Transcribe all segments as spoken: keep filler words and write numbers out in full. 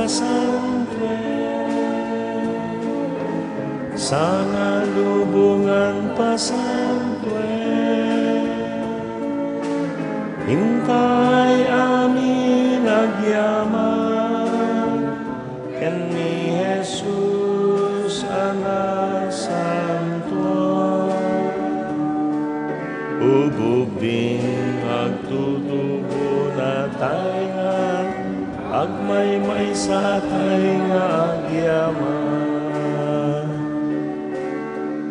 Santo, sangalubongan pasantuen, intay amin agyaman ken ni Jesus a nasantoan. Ubbing agtutubo na taynga, agmaymaysa taynga agyaman.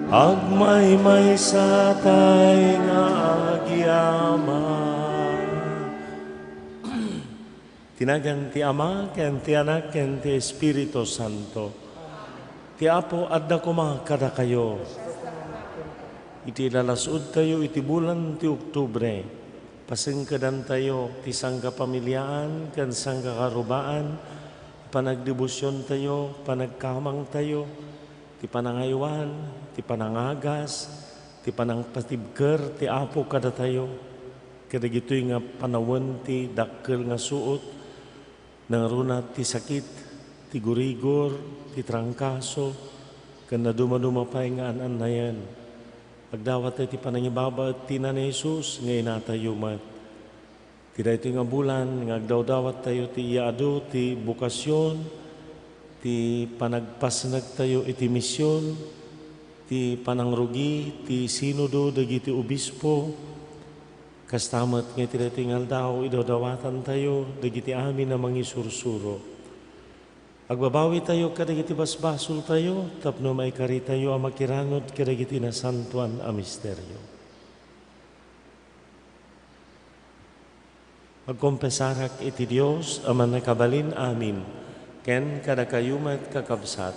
Agmaymaysa taynga agyaman. Ti nagan ti Ama, ken ti Anak, ken ti Espiritu Santo. Ti Apo adda koma kadakayo. Iti lalasudtayo iti bulan ti Oktubre, pasengkedantayo ti sangkapamiliaan ken sangkakarubaan, panagdebosiontayo, panagkamangtayo, ti panangaywan, ti panangagas, ti panangpatibker ti Apo kadatayo. Kadagitoy nga panawen ti dakkel nga suot, nangruna ti sakit, ti gurigor, ti trangkaso, ken nadumaduma pay nga an-annayen. Agdawattayo ti panangibabaet ti ina ni Jesus nga inatayo met. Ti daytoy nga bulan nga agdawdawattayo ti iyaadu ti bokasion, ti panagpasnektayo iti mision, ti panangrugi ti sinodo dagiti obispo, kasta met nga iti daytoy nga aldaw, idawdawatantayo dagiti amin a mangisursuro. Agbabawitayo kadagiti basbasoltayo tapno maikaritayo a makiranod kadagiti nasantoan a misterio. Agkonfesarak iti Dios a Mannakabalin-amin, ken kadakayo met, kakabsat,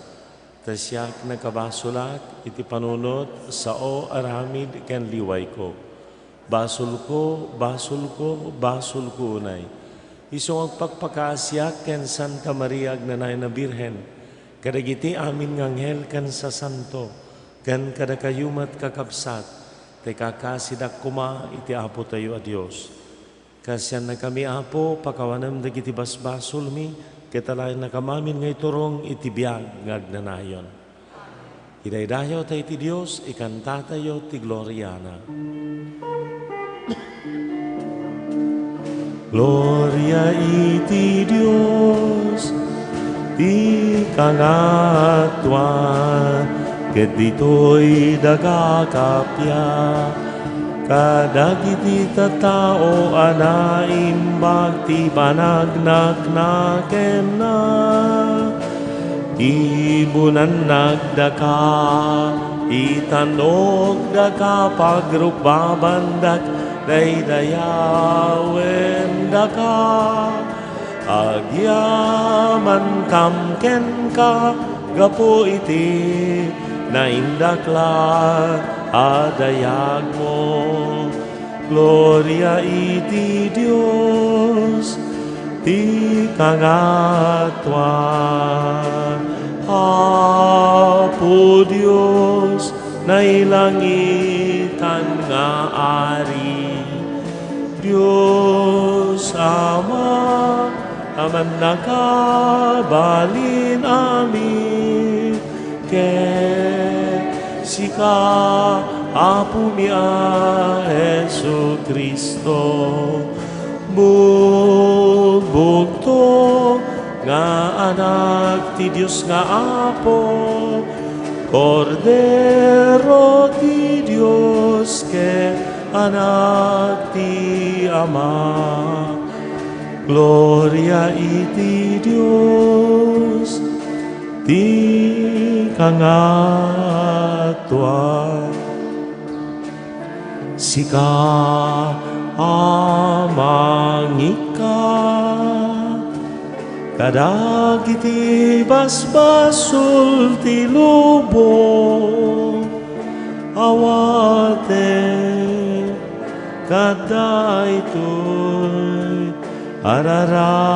ta siak nakabasolak iti panunot, sao, aramid, ken liwayko. Basolko, basolko, basolko unay. Isu nga agpakpakaasiak ken Santa Maria Agnanayon a Birhen, kadagiti amin nga anghel ken sasanto, ken kadakayo met, kakabsat, ta ikakasidak koma iti Apotayo a Dios. Kaasiannakami, Apo, pakawanem dagiti basbasolmi, ket alayannakami amin nga iturong iti biag nga agnanayon. Idaydayawtayo ti Dios, ikantatayo ti gloriana. Gloria iti Dios ti kangatoan, ket ditoy daga kappia. Kadagiti tattao a naimbag ti panagnaknakenna, ibunannakdaka, itan-okdaka, pagrukbabandak, daydayawendaka. Agyamantam kenka gapu iti naindaklan a dayagmo. Gloria iti Dios ti kangatoan. Apo Dios, nailangitan nga Ari, Dios Ama a mannakabalin amin, ket sika, Apomi a Jesu-Cristo, bugbugto nga Anak ti Dios nga Apo, Kordero ti Dios ken Anak ti Ama. Gloria iti Dios ti kangatoan. Sika a mangikkat kadagiti basbasol ti lubong, awatem kadaytoy a rararawmi.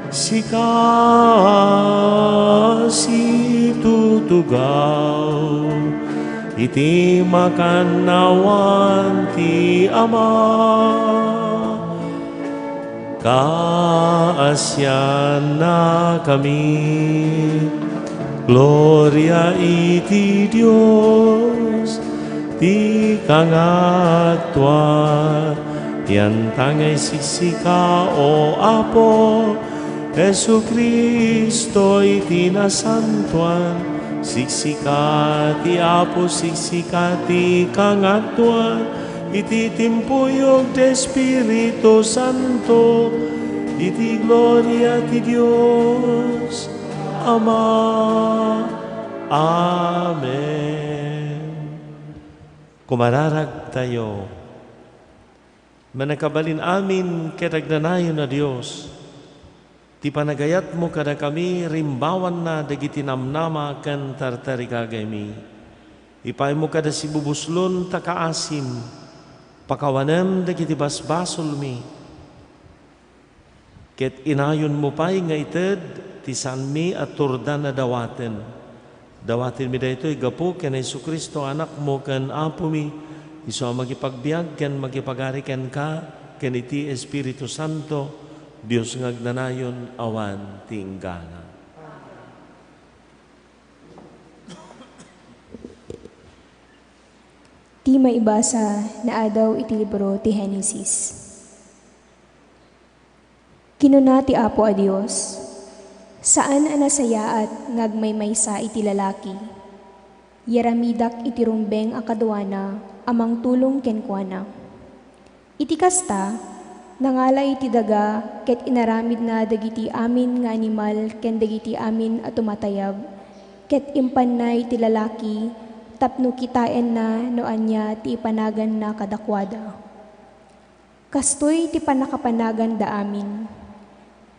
Sika a situtugaw iti makannawan ti Ama. Kaasiannakami. Gloria iti Dios ti kangatoan. Yantangay siksika, O Apo Jesu-Cristo, iti nasantoan. Siksika ti Apo, siksika ti kangatoan. Iti timpuyog ti Espiritu Santo, iti gloria ti Dios Ama. Amen. Kumararagtayo. Mannakabalin amin ket agnanayon a Dios, ti panagayatmo kadakami rimbawanna dagiti namnama ken tartarigagaymi. Ipaymo kada sibubuslon ta kaasim, pakawanem dagiti basbasolmi, ket inayonmo pay nga ited ti saanmi a turdan a dawaten. Dawatenmi daytoy gapu ken Jesu-Cristo, Anakmo ken Apomi, isu a mangipagbiag ken mangipagari kenka ken iti Espiritu Santo, Dios nga agnanayon awan ti inggana. Ti maibasa naadaw iti libro ti Henesis. Kinuna ti Apo a Dios, "Saan a nasayaat nga agmaymaysa iti lalaki. Yaramidak iti rumbeng a kaduana a mangtulong kenkuana." Iti kasta, nangala iti daga ket inaramidna dagiti amin nga animal ken dagiti amin a tumatayab, ket impanna iti lalaki tapno kitaenna no ania ti ipanaganna kadakuada. Kastoy ti pannakapanaganda amin.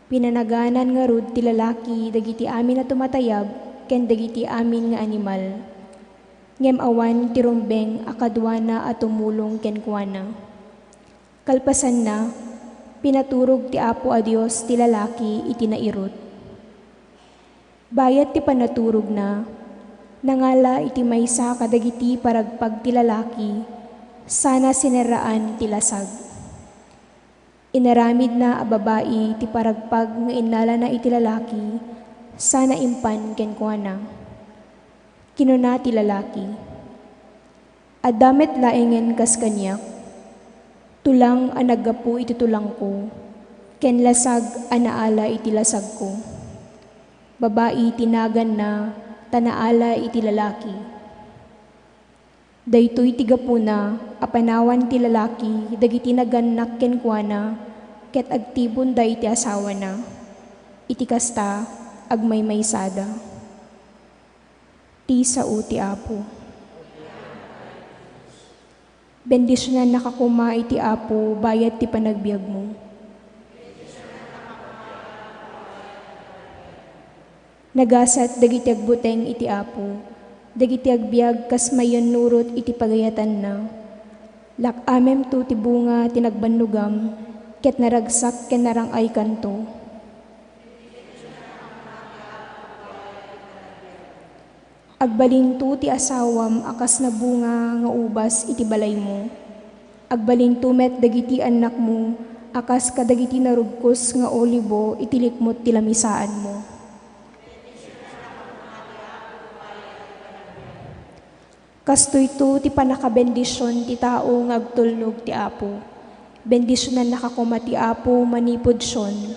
Pinanaganan ngarud ti lalaki dagiti amin a tumatayab ken dagiti amin nga animal, ngem awan ti rumbeng a kaduana a tumulong kenkuana. Kalpasanna, pinaturog ti Apo a Dios ti lalaki iti nairut. Bayat ti panaturogna, nangala iti maysa kadagiti paragpag ti lalaki sana sinerraan ti lasag. Inaramidna a babai ti paragpag nga innalana iti lalaki sana impan kenkuana. Kinuna ti lalaki, "Adda met laengen kas kaniak, tulang a naggapu iti tulangko, ken lasag a naala iti lasagko." Babai ti naganna, ta naala iti lalaki. Daytoy ti gapuna a panawan ti lalaki dagiti nagannak kenkuana ket agtibonda iti asawana. Iti kasta, agmaymaysada. Ti sao ti Apo. Bendisionannaka koma iti Apo bayat ti panagbiagmo. Nagasat dagiti agbuteng iti Apo, dagiti agbiag kas mayannurot iti pagayatanna. Lak-amemto ti bunga ti nagbannogam, ket naragsak ken narang-aykanto. Agbalinto ti asawam a kas nabunga nga ubas iti balaymo. Agbalinto met dagiti annakmo a kas kadagiti narugkos nga olibo iti likmot ti lamisaanmo. Kastoyto ti pannakabendision ti tao nga agtulnog ti Apo. Bendisionannaka koma ti Apo manipud Sion,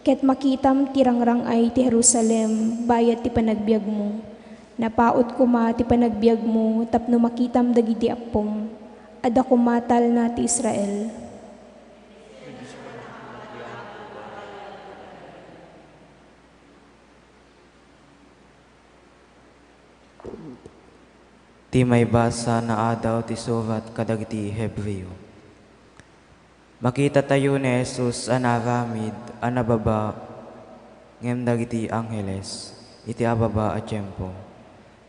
ket makitam ti rangrang-ay ti Jerusalem bayat ti panagbiagmo. Napaut koma ti panagbiagmo tapno makitam dagiti appom. Adda koma talna ti Israel. Ti maibasa naadaw ti surat kadagiti Hebreo. Makitatayo ni Jesus a naaramid a nababa ngem dagiti angheles iti ababa a tiempo.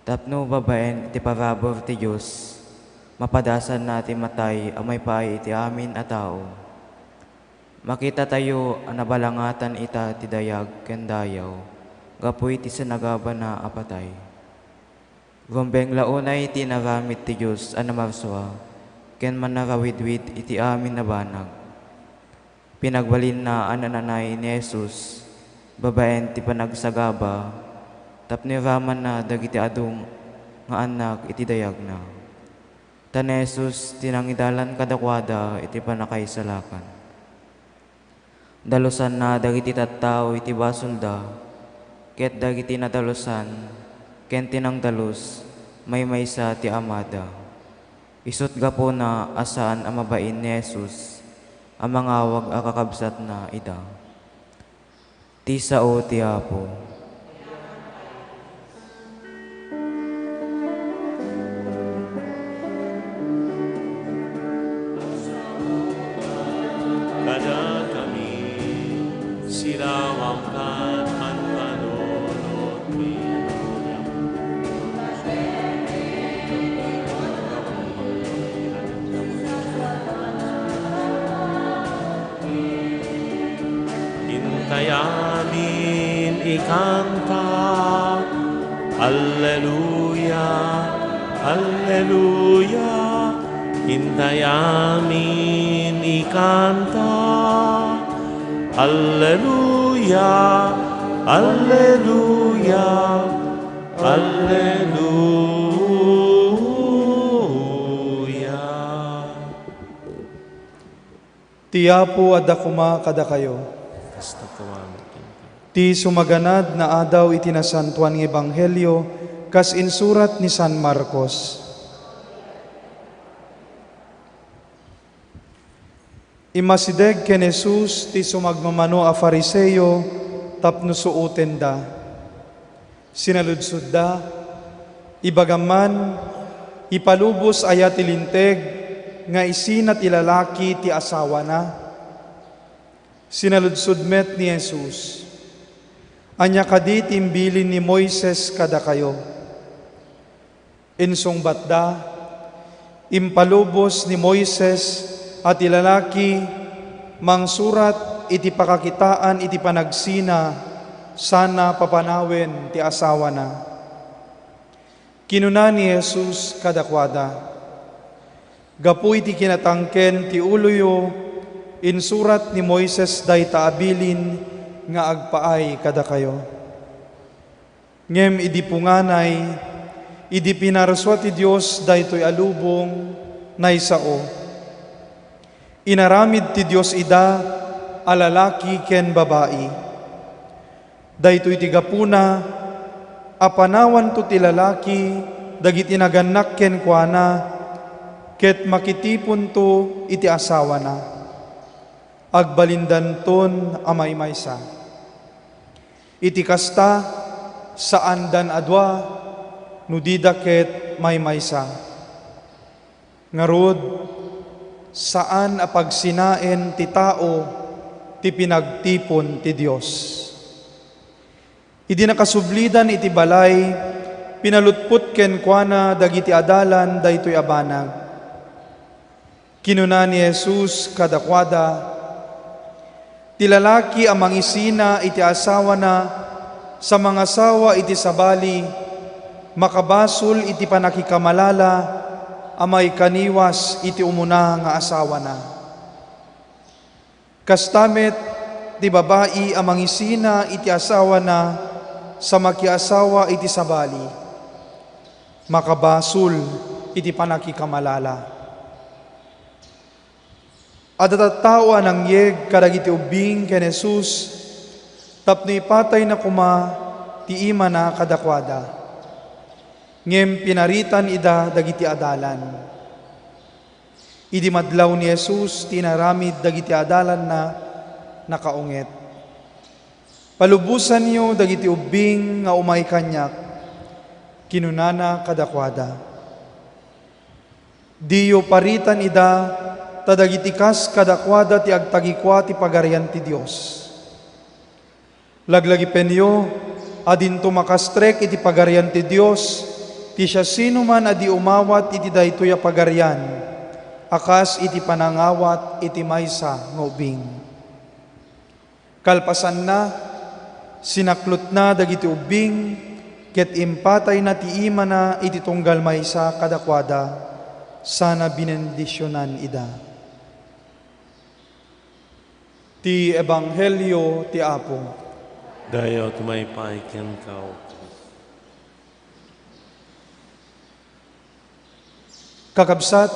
Tapno babaen iti parabur ti Dios, mapadasanna ti matay a maipaay iti amin a tao. Makitatayo a nabalangatan ita ti dayag ken dayaw gapu iti sinagabana a patay. Rumbeng la unay ti inaramid ti Dios a namarsua ken manarawidwid iti amin a banag. Pinagbalinna a nananay ni Jesus babaen ti panagsagaba tapno iramanna dagiti adu nga annak iti dayagna. Ta ni Jesus ti nangidalan kadakuada iti pannakaisalakan. Dalusanna dagiti tattao iti basolda, ket dagiti nadalusan ken ti nangdalus, maymaysa ti Amada. Isut' gapuna a saan a mabain ni Jesus a mangawag a kakabsatna ida. Ti sao ti Apo. Kadakami, silawamkan a panunotmi. Intayamin ikanta, Alleluia, Alleluia. Intayamin ikanta, Alleluia, Alleluia, Alleluia. Ti Apo adda koma kadakayo. Kasta koma met kenka. Ti sumaganad nga adaw iti Nasantoan nga Ebanghelio kas insurat ni San Marcos. Immasideg ken Jesus ti sumagmamano a Fariseo tapno suotenda. Sinaludsodda, "Ibagam man, ipalubos aya ti Linteg nga isina ti lalaki ti asawana?" Sinaludsod met ni Jesus, "Ania kadi ti imbilin ni Moises kadakayo?" Insungbatda, "Impalubos ni Moises a ti lalaki mangsurat iti pakakitaan iti panagsina sana papanawen ti asawana." Kinuna ni Jesus kadakuada, "Gapu iti kinatangken ti uloyo, insurat ni Moises dayta a bilin nga agpaay kadakayo." Ngem idi punganay, idi pinarsua ti Dios daytoy a lubong, naisao. Inaramid ti Dios ida a lalaki ken babai. Daytoy ti gapuna a panawanto ti lalaki dagiti nagannak kenkuana ket makitiponto iti asawana. Agbalindanton a maymaysa. Iti kasta, saandan a dua, no dida ket maymaysa. Ngarud, saan a pagsinaen ti tao ti pinagtipon ti Dios. Idi nakasublidan iti balay, pinalutpot kenkuana dagiti adalan daytoy a banag. Kinuna ni Jesus kadakuada, "Ti lalaki a mangisina iti asawana sa mangasawa iti sabali, makabasol iti pannakikamalala a maikaniwas iti umuna nga asawana. Kasta met ti babai a mangisina iti asawana sa makiasawa iti sabali, makabasol iti pannakikamalala." Adda tattao a nangyeg kadagiti ubbing ken Jesus tapno ipatayna koma ti imana kadakuada. Ngem pinaritan ida dagiti adalan. Idi madlaw ni Jesus ti inaramid dagiti adalanna, nakaunget. "Palubosanyo dagiti ubbing nga umay kaniak," kinunana kadakuada. "Diyo paritan ida, ta dagiti kas kadakuada ti agtagikua ti Pagarian ti Dios. Laglagipenyo a dinto makastrek iti Pagarian ti Dios ti siasinoman a di umawat iti daytoy a pagarian a kas iti panangawat iti maysa nga ubbing." Kalpasanna, sinaklotna dagiti ubbing ket impatayna ti imana iti tunggal maysa kadakuada, sana binendisionan ida. Ti Ebanghelio ti Apo. Dayaw ti maipay kenka, O Cristo. Kakabsat,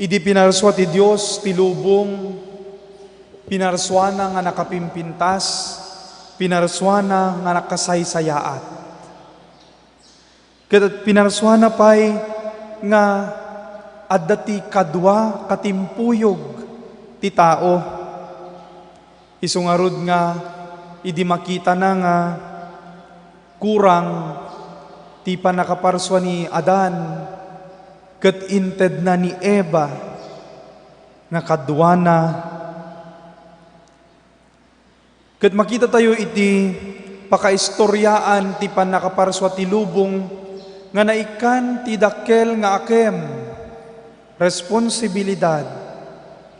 idi pinarsua ti Dios ti lubong, pinarsuana nga nakapimpintas, pinarsuana nga nakasaysayaat. Ket pinarsuana pay nga adda ti kadua katimpuyog ti tao. Isu ngarud nga idi makitana nga kurang ti pannakaparsua ni Adan ket intedna ni Eva nga kaduana, ket makitatayo iti pakaistoriaan ti pannakaparsua ti lubong nga naikkan ti dakkel nga akem, responsibilidad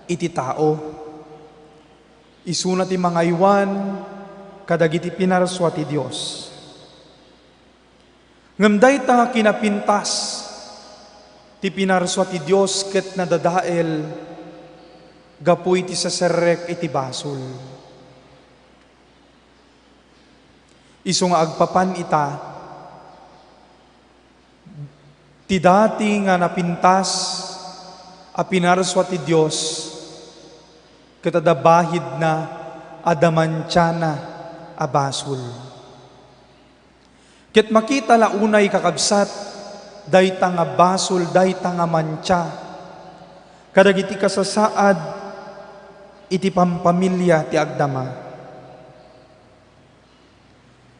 iti tao. Isuna ti mangaywan kadagiti pinarsua ti Dios. Ngem dayta nga kinapintas ti pinarsua ti Dios ket nadadael gapu iti saserrek iti basol. Isu nga agpapan ita, ti dati nga napintas a pinarsua ti Dios ket adda bahidna, adda mantiana a basol. Ket makita la unay, kakabsat, dayta nga basol, dayta nga mantia kadagiti kasasaad iti pampamilia ti agdama.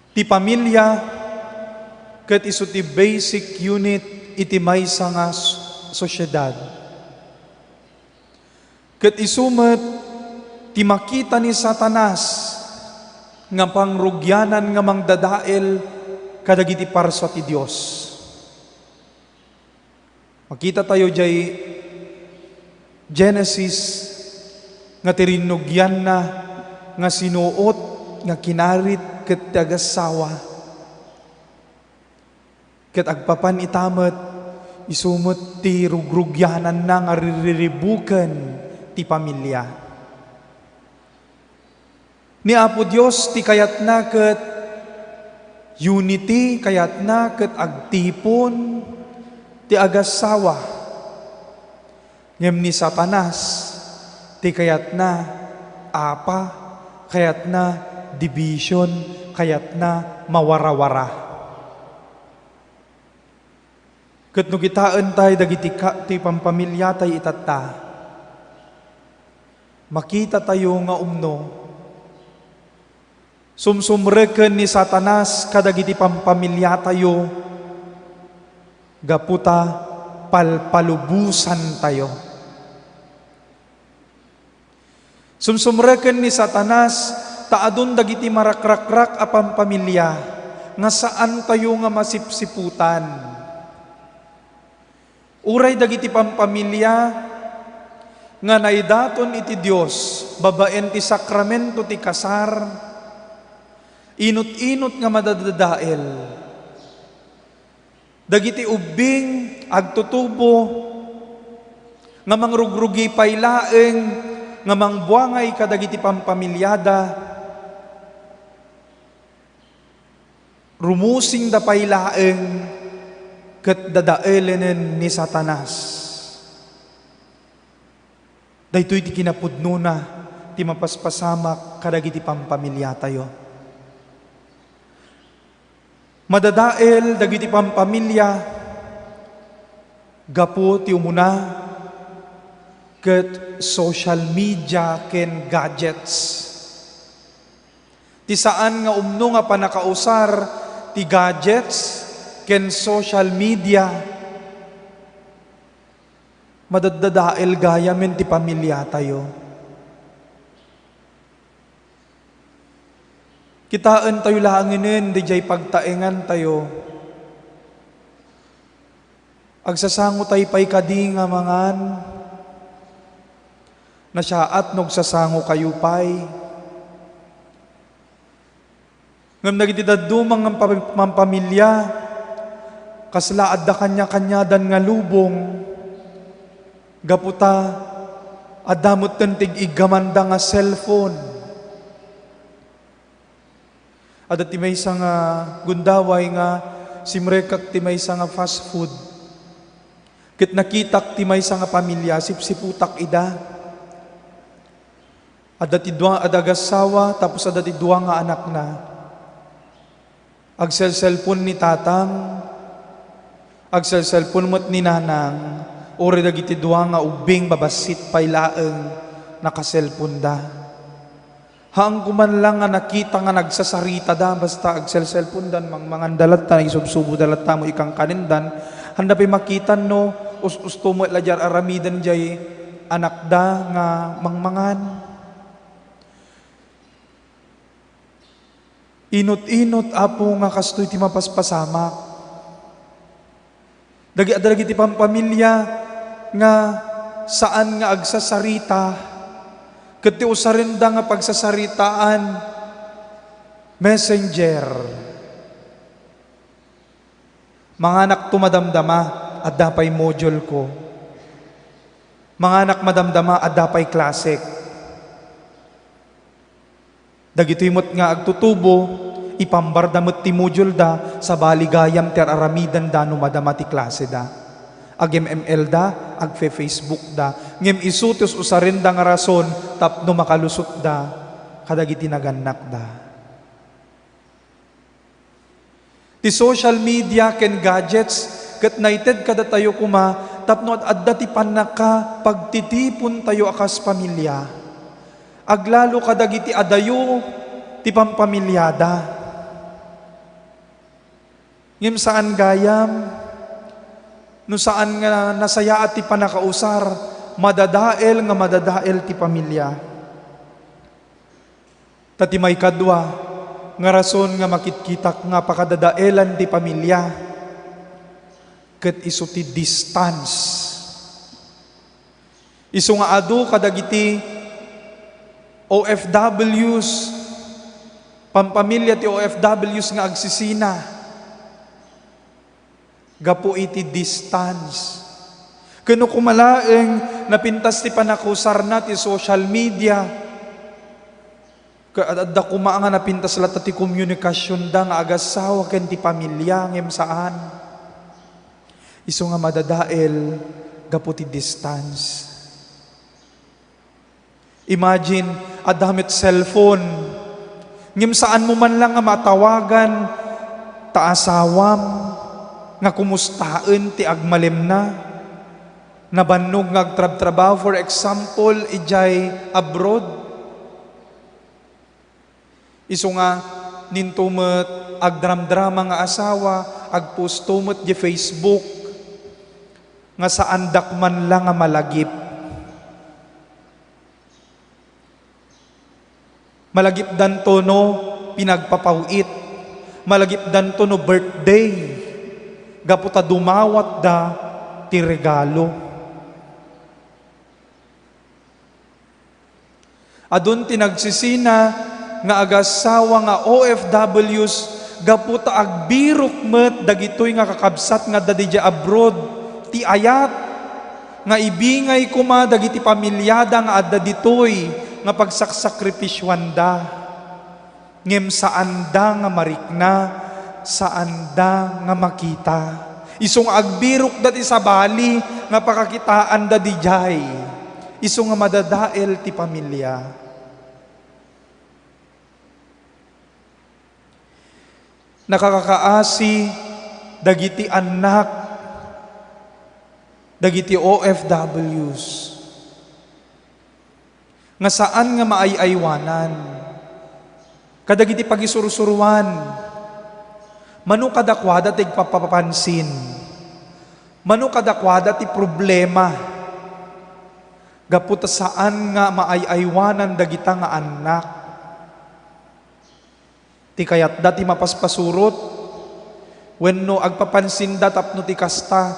Ti pamilia ket isu ti basic unit iti maysa nga s-, sosiedad. Ket isu met ti makita ni Satanas nga pangrugianan nga mangdadael kadagiti parsua ti Dios. Makitatayo diay Genesis nga ti rinnugianna nga sinuot nga kinarit ket ti agassawa. Ket agpapan ita met, isu met ti rugrugiananna nga ririribuken ti pamilia. Ni Apo Dios ti kayatna ket unity, kayatna ket agtipon ti agassawa. Ngem ni Satanas ti kayatna apa, kayatna division, kayatna mawarawara. Ket no kitaentay dagiti ka-, ti pampamiliatay itatta, makitatayo nga umno sumsumreken ni Satanas kadagiti pampamiliatayo gapu ta palpalubosantayo. Sumsumreken ni Satanas ta adun dagiti marakrakrak a pampamilia nga saantayo nga masipsiputan. Uray dagiti pampamilia nga naidaton iti Dios babaen ti sakramento ti kasar, inut-inot nga madadadael. Dagiti ubbing agtutubo nga mangrugrugi pay laeng nga mangbuangay kadagiti pampamiliada, rumusingda pay laeng ket dadaelenen ni Satanas. Daytoy ti kinapudnona ti mapaspasamak kadagiti pampamiliatayo. Madadael dagiti pampamilia gapu ti umuna ket social media ken gadgets. Ti saan nga umno nga pannakausar ti gadgets ken social media, madaddadael gayamen ti pamiliatayo. Kitaentayo laengenen didiay pagtaengantayo. Agsasangotay pay kadi nga mangan? Nasaat no agsasangokayo pay. Ngem dagiti dadduma nga mampa-, mampamilia, kasla adda kaniakaniadan nga lubong, gapu ta Adda metten ti ig-iggamanda nga cellphone. Adda ti maysa nga gundaway nga simrekak ti maysa nga fast food. Ket nakitak ti maysa nga pamilia, sipsiputak ida. Adda ti dua, adda agassawa, tapos adda ti dua nga anakna. Agselselpon ni tatang, agselselpon met ni nanang, uray dagiti dua nga ubbing babassit pay laeng nakaselponda. Haanko man lang nga nakita nga nagsasaritada, basta agselselpondan, mangmanganda latta, naisubsuboda latta mo ikangkanendan, haanda pay makitan no us-usto met la diay aramiden diay anakda nga mangmangan. Inut-inut, Apo, nga kastoy ti mapaspasamak. Dagi-, adda dagiti pampamilia nga saan nga agsasarita, ket ti usarenda nga pagsasaritaan, messenger. Manganak to madamdama, adda pay module ko. Manganak madamdama, adda pay klasek. Dagitoy met nga agtutubo, ipambarda met ti module da, sabali gayam ti ar-aramidenda no madama ti klase da. Ag-M M L da, agfe-Facebook da. Ngem isu ti us-usarenda nga rason tapno makalusot da kadagiti nagannak da. Ti social media ken gadgets ket naited kadatayo koma tapno ad-adda ti pannakapagtitipontayo a kas pamilia. Aglalo kadagiti adayo ti pampamiliada. Ngem saan gayam, no saan nga nasayaat ti pannakausar, madadael nga madadael ti pamilia. Ta ti maikadua nga rason nga makitkitak nga pakadadaelan ti pamilia ket isu ti distance. Isu nga adu kadagiti O F Ws, pampamilia ti O F Ws nga agsisina. Gapu iti distance. Ken no koma laeng napintas ti pannakausarna ti social media, ket ad-, adda koma nga napintas latta ti komunikasionda nga agassawa ken ti pamilia, ngem saan. Isu nga madadael gapu ti distance. Imagine, adda met cellphone, ngem saanmo man lang nga matawagan ta asawam nga kumustaen ti agmalemna. Nabannog nga agtrabtrabaho, for example, idiay abroad. Isu nga, ninto met agdramdrama nga asawa, agposto met di Facebook nga saandak man lang nga malagip. Malagipdanto no pinagpapaw-it. Malagipdanto no birthday. Gapu ta dumawatda ti regalo. Adun ti nagsisina nga agassawa nga O F Ws gapu ta agbirok met dagitoy nga kakabsat nga adda didiay abroad ti ayat nga ibingay koma dagiti pamiliada nga adda ditoy nga pagsaksakripisioanda. Ngem saanda nga marikna, saanda nga makita. Isu nga agbirokda ti sabali nga pakakitaanda didiay. Isu nga madadael ti pamilia. Nakakakaasi dagiti annak, dagiti O F Ws. Nga saan nga maay-aywanan kadagiti pagisursuroan. Mano kadakuada ti agpapapansin. Mano kadakuada ti problema. Gapu ta saan nga maay-aywanan dagita nga annak. Ti kayatda ti mapaspasurot, wenno agpapansinda tapno ti kasta,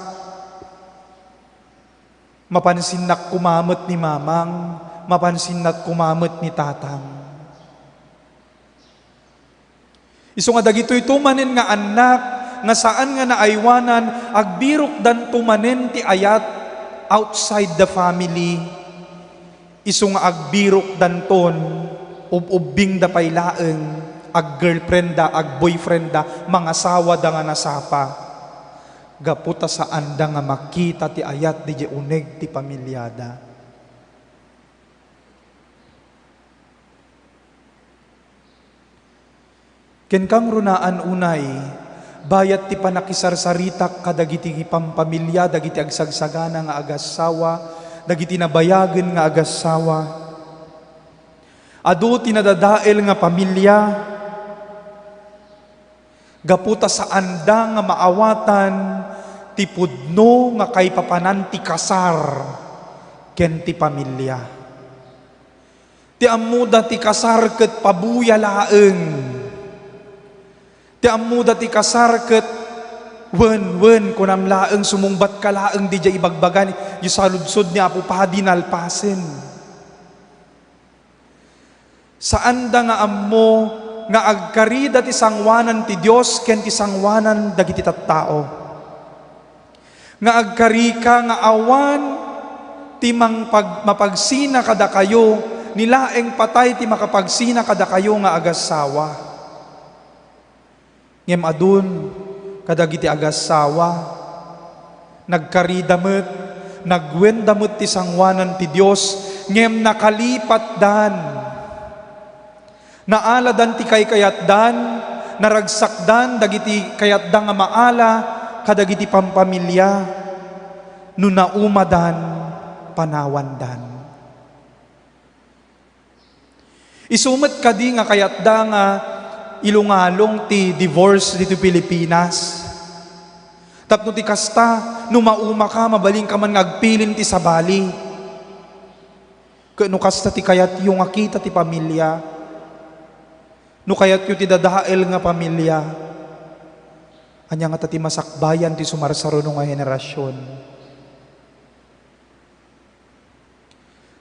mapansinnak koma met ni mamang, mapansinnak koma met ni tatang. Isu nga dagitoyto manen nga annak nga saan nga naaywanan, agbirokdanto manen ti ayat outside the family. Isu nga agbirokdanton, ub-ubbingda pay laeng, ag-girlfrienda, ag-boyfrienda, mangasawada nga nasapa. Gapu ta saanda nga makita ti ayat didiay uneg ti pamiliada. Ken kangrunaan unay, bayat ti pannakisarsaritak kadagiti pampamilya dagiti agsagsagana nga agassawa, dagiti nabayagen nga agassawa. Adu ti nadadael nga pamilya, gapu ta saanda nga maawatan ti pudno nga kaipapanan ti kasar ken ti pamilya. Ti ammoda ti kasar ket pabuya laeng. Ti ammoda ti kasar ket wen, wen, kunam laeng, sumungbatka laeng didiay ibagbaga ni, diay saludsod ni Apo Padi nalpasen. Saanda nga ammo nga agkarida ti sangoanan ti Dios ken ti sangoanan dagiti tattao. Nga agkarika nga awan ti mangpag-, mapagsina kadakayo, ni laeng patay ti makapagsina kadakayo nga agassawa. Ngem adun kadagiti agassawa, nagkarida met, nagwenda met ti sangoanan ti Dios, ngem nakalipatdan. Naaladan ti kaykayatdan, naragsakdan dagiti kayatda nga maala kadagiti pampamilya, no naumadan, panawandan. Isu met kadi nga kayatda nga ilungalong ti divorce ditoy Pilipinas. Tapno ti kasta, no maumaka, mabalinka man nga agpilin ti sabali. Ket no kasta ti kayatyo nga kita ti pamilya, no kayatyo ti dadael nga pamilya, ania ngata ti masakbayan ti sumarsaruno nga henerasyon?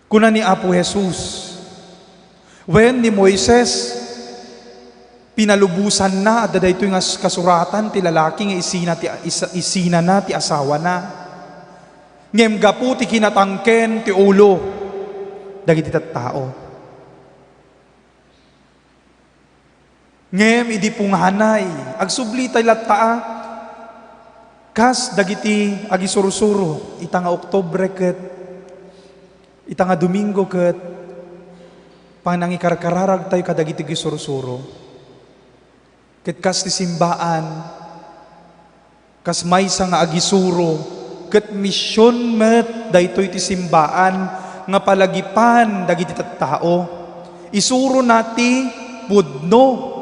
Kuna ni Apo Jesus, wen ni Moises, pinalubosanna adda daytoy nga s-, kasuratan ti lalaki nga isina ti, is-, isinana ti asawana. Ngem gapu ti kinatangken ti ulo dagiti tattao. Ngem idi punganay, agsublitay latta a, kas dagiti agisursuro, ita nga Oktubre ket ita nga Domingo ket panangikarkararagtayo kadagiti agisursuro. Ket kas ti simbaan, kas maysa nga agisuro, ket mision met daytoy ti simbaan nga palagipan dagiti tattao. Isurona ti pudno.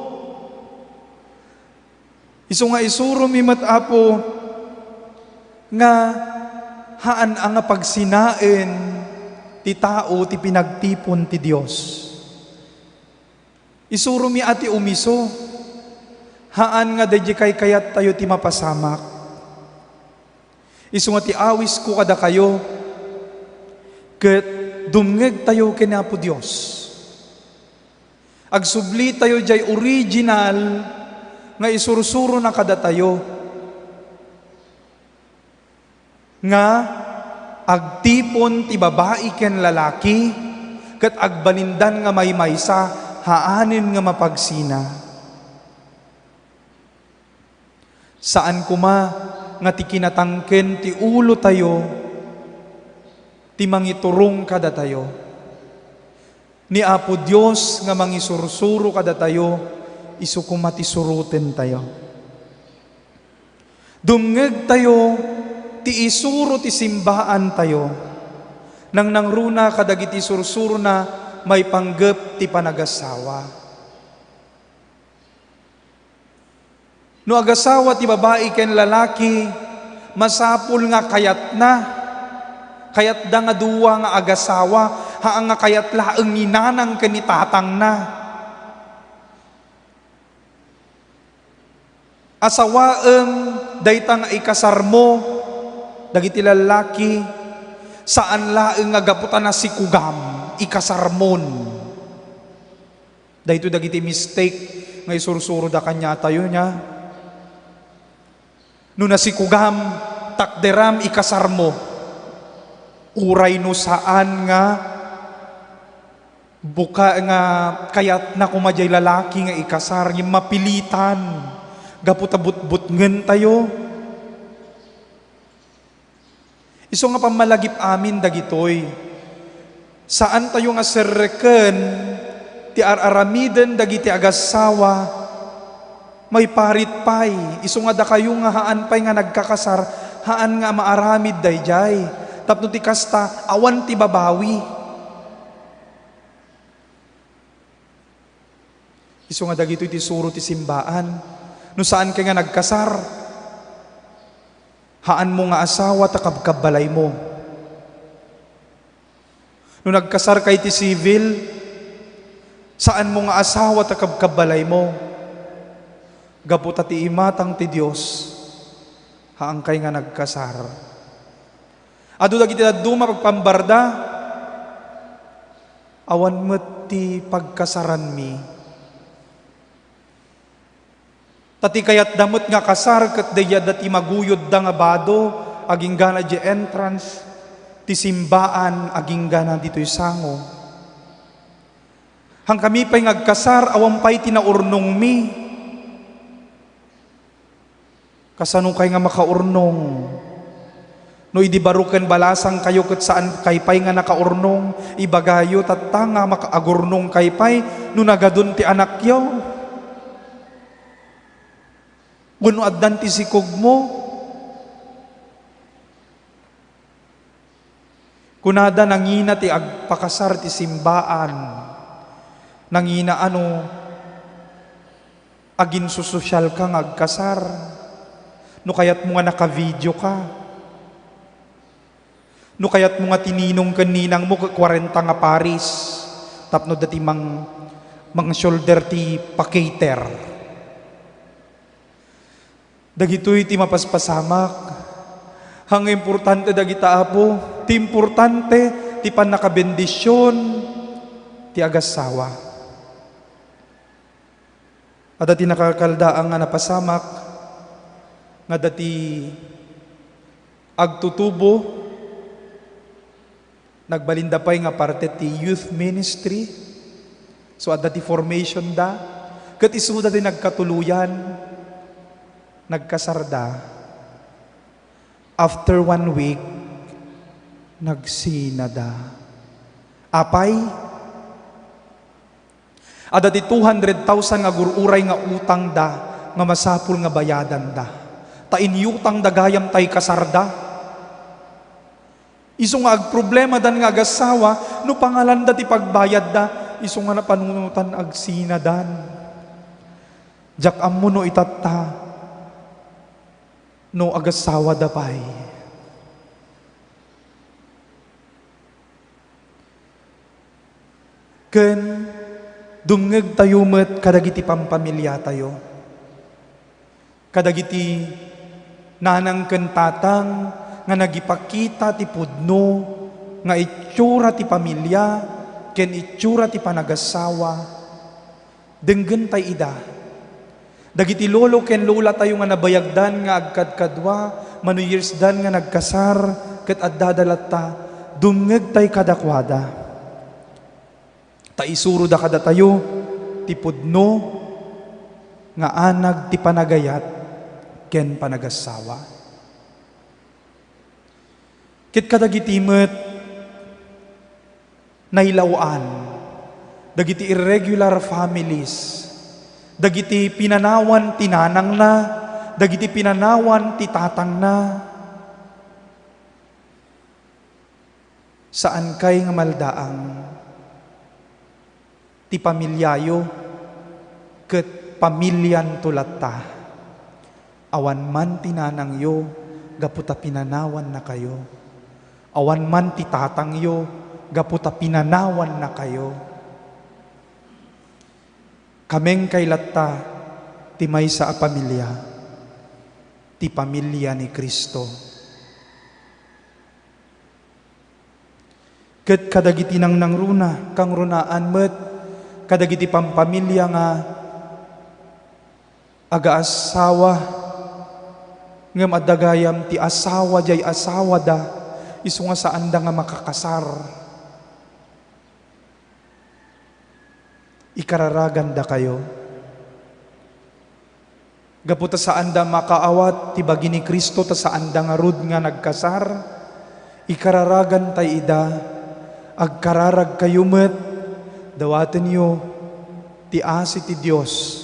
Isu nga isuromi met, Apo, nga haan a nga pagsinaen ti tao ti pinagtipon ti Dios. Isuromi a ti umiso. Haan nga daydi kaykayattayo ti mapasamak. Isu nga ti awisko kadakayo, ket dumngegtayo ken Apo Dios. Agsublitayo diay original nga isursurona kadatayo. nga agtipon ti babai ken lalaki, ket agbalindan nga maymaysa, haanen nga mapagsina. Saan koma nga ti kinatangken ti ulotayo ti mangiturong kadatayo. Ni Apo Dios nga mangisursuro kadatayo, isu koma ti surotentayo. Dumngegtayo ti isuro ti simbaantayo. Nangnangruna kadagiti sursurona maipanggep ti panagassawa. No agasawa ti babai ken lalaki, masapul nga kayatna. Kayatda nga dua nga agasawa, haan nga kayat laeng ni nanang ken ni tatangna. Asawaem dayta nga ikasarmo, dagiti lallaki, saan laeng nga gapu ta nasikugam, ikasarmon. Daytoy dagiti mistake nga isursuroda kaniatayo, nia? No nasikugam, takderam, ikasarmo. Uray no saan nga Buka nga kayatna koma jay lalaki nga ikasar, ngem mapilitan gapu ta butbutngentayo. Isu nga pammalagip amin dagitoy, saantayo nga serreken ti ar-aramiden dagiti agassawa. Maiparit pay, isu nga dakayo nga haan pay nga nagkakasar, haan nga maaramid daydiay. Tapno ti kasta, awan ti babawi. Isu nga dagitoy ti suro ti simbaan. No saan kay nga nagkasar, haanmo nga asawa ta kabkabbalaymo. No nagkasar kay ti civil, saanmo nga asawa ta kabkabbalaymo. Gapu ta ti imatang ti Dios, haankay nga nagkasar. Adu dagiti dadduma pagpambarda, awan met ti pagkasaranmi. Ta ti kayatda met nga kasar ket daydi adda ti maguyodda nga bado, aginggana di entrance ti simbaan, aginggana ditoy sango. Hankami pay nga agkasar, awan pay ti naurnongmi. Kasano kay nga makaurnong? No idi baro ken balasangkayo ket saan kay pay nga nakaurnong, ibagayo tatta nga maka-, agurnong kay pay no nagadun ti anakyo. Wenno addan ti sikogmo. Kunada, nangina ti agpakasar ti simbaan. Nangina, ano, aginsososyal ka nga agkasar. No kayatmo nga naka-video ka. No kayatmo nga ti ninong ken ninangmo ket kwarenta nga paris. Tapno dati mang, mang shoulder ti pa-cater. Dagitoy ti mapaspasamak. Haan nga importante dagita, Apo, ti importante ti pannakabendision ti agassawa. Adda ti nakakaldaang nga napasamak nga adda ti agtutubo. Nagbalinda pay nga parte ti youth ministry. So, adda ti formation da. Ket isuda ti nagkatuloyan, nagkasarda. After one week, nagsinada. Apay, adda ti two hundred thousand nga agur-uray nga utangda nga masapul nga bayadanda. Ta inyutangda gayam tay kasarda. Isu nga agproblemadan nga agassawa, no pangalanda ti pagbayadda, isu nga napanunotan agsinadan. Diak ammo no itatta, no agassawada pay. Ken dumngegtayo met kadagiti pampamiliatayo, kadagiti nanang ken tatang nga nagipakita ti pudno nga itsura ti pamilia ken itsura ti panagassawa. Denggentay ida. Dagiti lolo ken lolatayo nga nabayagdan nga agkadkadua, mano yearsdan nga nagkasar, ket addada latta, dumngegtay kadakuada. Ta isuroda kadatayo ti pudno nga anag ti panagayat ken panagassawa. Ket kadagiti met nailaw-an, dagiti irregular families, dagiti pinanawan ti nanangna, dagiti pinanawan ti tatangna, saankay nga maldaang ti pamiliayo ket pamilianto latta. Awan man ti nanangyo gapu ta pinanawannakayo. Awan man ti tatangyo gapu ta pinanawannakayo. Kamengkay latta ti maysa a pamilia, ti pamilia ni Cristo. Ket kadagiti nangnangruna, kangrunaan met kadagiti pampamilia nga agaassawa, ngem adda gayam ti asawa jay asawada, isu nga saanda nga makakasar. Ikararagandakayo. Gapu ta saanda makaawat ti bagi ni Cristo ta saanda ngarud nga nagkasar, ikararagantay ida, agkararagkayo met, dawatenyo ti asi ti Dios.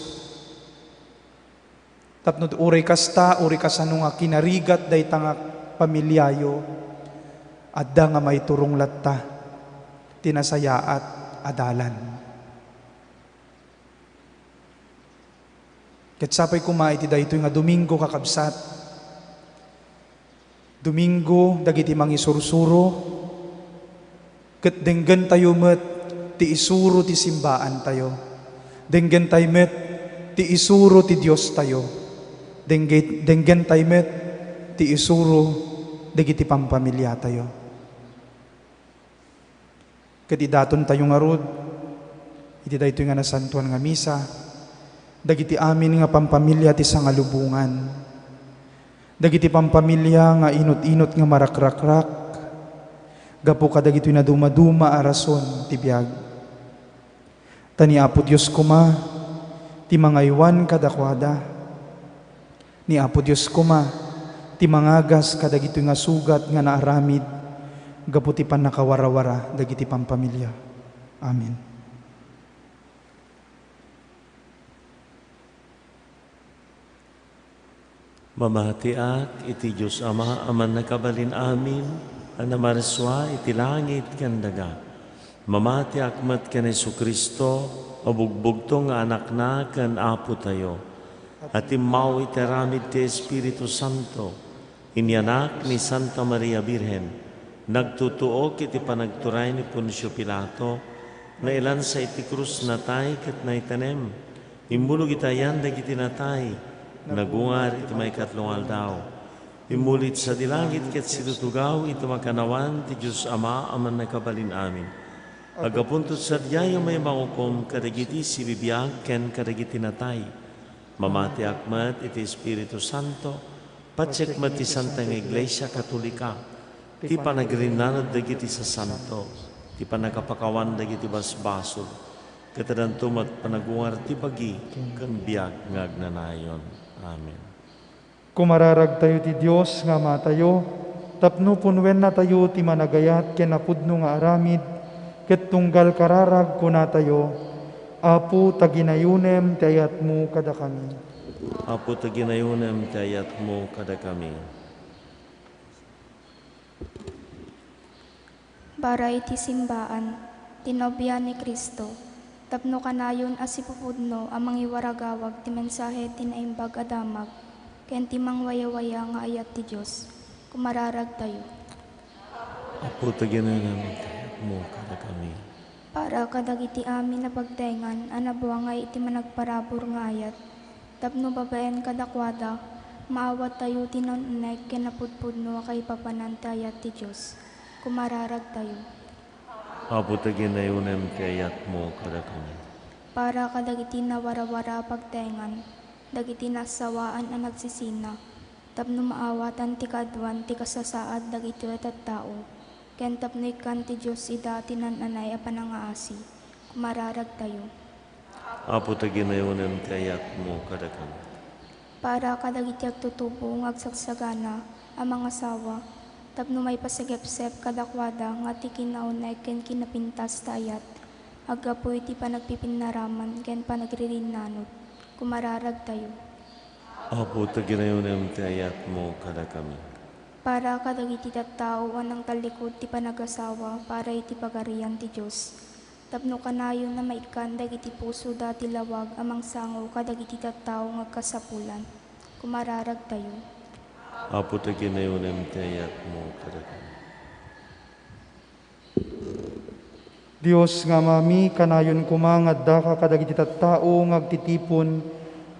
Tapno uray kasta, uray kasano nga kinarigat dayta nga pamiliayo, adda nga maiturong latta ti nasayaat a dalan. Ket sapay koma iti daytoy nga Domingo, kakabsat, Domingo dagiti mangisursuro, ket denggentayo met ti isuro ti simbaantayo. Denggentay met ti isuro ti Diostayo. Dengge-, denggentay met ti isuro dagiti pampamiliatayo. Ket idatontayo ngarud iti daytoy nga nasantoan nga misa, dagiti amin nga pampamilia ti sangalubongan, dagiti pampamilia nga inut-inut nga marakrakrak gapu kadagitoy nadumaduma a rason ti biag. Ta ni Apo Dios koma ti mangaywan kadakuada. Ni Apo Dios koma ti mangagas kadagitoy nga sugat nga naaramid gapu ti pannakawarawara dagiti pampamilia. Amen. Mamatiak iti Dios Ama a Mannakabalin-amin a namarsua iti langit ken daga. Mamatiak met ken Jesu-Cristo a bugbugtong nga Anakna ken Apotayo, a timmaw iti aramid ti Espiritu Santo, inyanak ni Santa Maria Birhen, nagtutuok iti panagturay ni Poncio Pilato, nailansa iti krus, natay ket naitanem. Immulog iti ayan dagiti natay, nagungar iti maikatlo nga aldaw. Immuli iti sadi langit ket situtugaw iti makannawan ti Dios Ama a Mannakabalin-amin. Aggapunto sadiay a mangipangukom kadagiti sibibiag ken kadagiti natay. Mamatiak met iti Espiritu Santo, patiek met ti Santa nga Iglesia Katolika, ti panagrinnaned dagiti sasanto, ti pannakapakawan dagiti basbasol, ket addanto met panagungar ti bagi ken biag nga agnanayon. Amen. Kumararagtayo ti Dios nga Amatayo, tapno punnuennatayo ti managayat ken napudno nga aramid, ket tunggal kararag kunatayo, Apo, taginayonem ti ayatmo kadakami. Apo, taginayonem ti ayatmo kadakami. Para iti simbaan, ti nobia ni Cristo, tapno kanayon a sipupudno a mangiwaragawag ti mensahe ti Naimbag a Damag ken ti mangwayawaya nga ayat ti Dios, kumararagtayo. Apo, taginayonem ti ayatmo kadakami. Para kadagiti amin a pagtaengan a nabuangay iti managparabur nga ayat, tapno babaen kadakuada, maawattayo ti naun-uneg ken napudpudno a kaipapanan ti ayat ti Dios, kumararagtayo. Apo, taginayonem ti ayatmo kadakami. Para kadagiti nawarawara a pagtaengan, dagiti naasawaan a nagsisina, tapno maawatan ti kaaduan ti kasasaad dagiti tattao, ken tapno ikkan ti Dios ida ti naan-anay a panangaasi, kumararagtayo. Apo, taginayonem ti ayatmo kadakami. Para kadagiti agtutubo nga agsagsagana a mangasawa, tapno maipasagepsep kadakuada nga ti kinauneg ken kinapintas ti ayat, aggapu iti panagpipinnaraman ken panagririnnanot, kumararagtayo. Apo, taginayonem ti ayatmo kadakami. Para kadagiti tattao a nangtallikud ti panagasawa para iti Pagarian ti Dios, tapno kanayon a maikkan dagiti pusoda ti lawag a mangsango kadagiti tattao nga agkasapulan, kumararagtayo. Apo, taginayonem ti ayatmo kadakami. Dios nga Amami, kanayon koma nga addaka kadagiti tattao nga agtitipon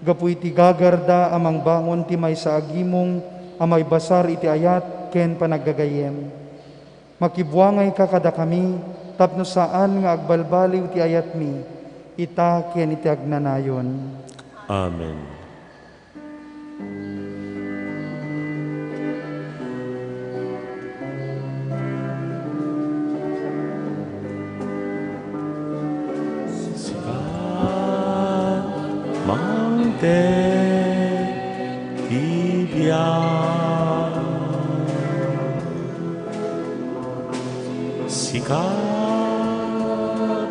gapu iti gagarda a mangbangon ti maysa a gimong a maibasar iti ayat ken panagagayem. Makibuangayka kadakami tapno saan nga agbalbaliw ti ayatmi, ita ken iti agnanayon. Amen. Sika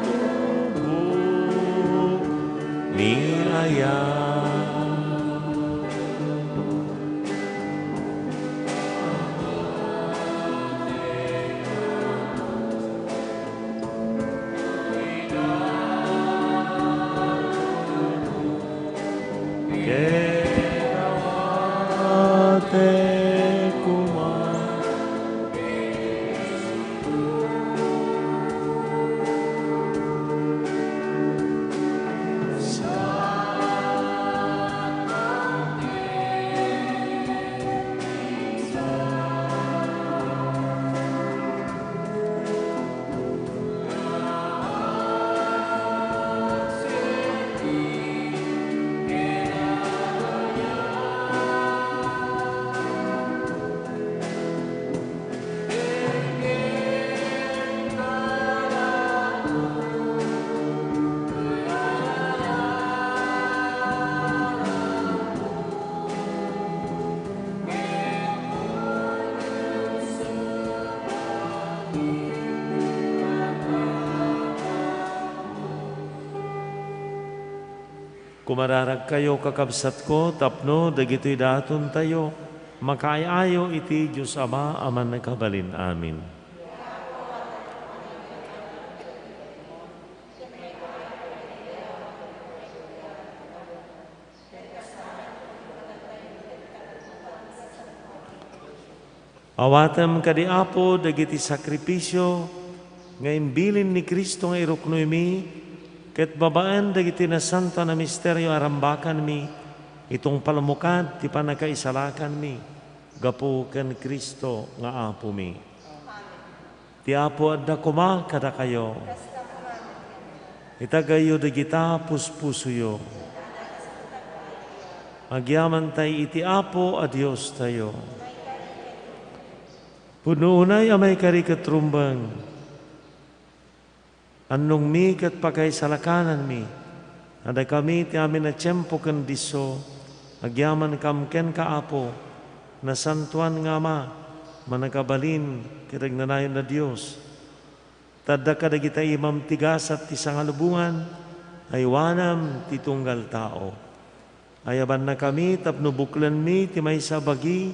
tubo ni ayat. Ket awatek koma. Kumararagkayo, kakabsatko, tapno dagitoy datontayo, makaay-ayo iti Dios Ama a Mannakabalin-amin. Awatem kadi, Apo, dagiti sakrifisio nga imbilin ni Cristo nga iruknoymi, ket babaen dagiti nasantoan a misterio a rambakanmi, itungpalmo kad ti pannakaisalakanmi gapu ken Cristo nga Apomi. Ti Apo adda koma kadakayo. Itagayyo dagita puspusoyo. Agyamantay iti Apo a Diostayo. Pudno unay a maikari ket rumbeng. Annongmi ket pakaisalakananmi. Adda kami ti amin a tiempo ken disso, agyamankam kenka, Apo, Nasantoan nga Ama, Mannakabalin ket agnanayon a Dios. Ta adda kadagita imam ti gasat ti sangalubongan, aywanam ti tunggal tao. Ayabannakami tapno buklenmi ti maysa a bagi,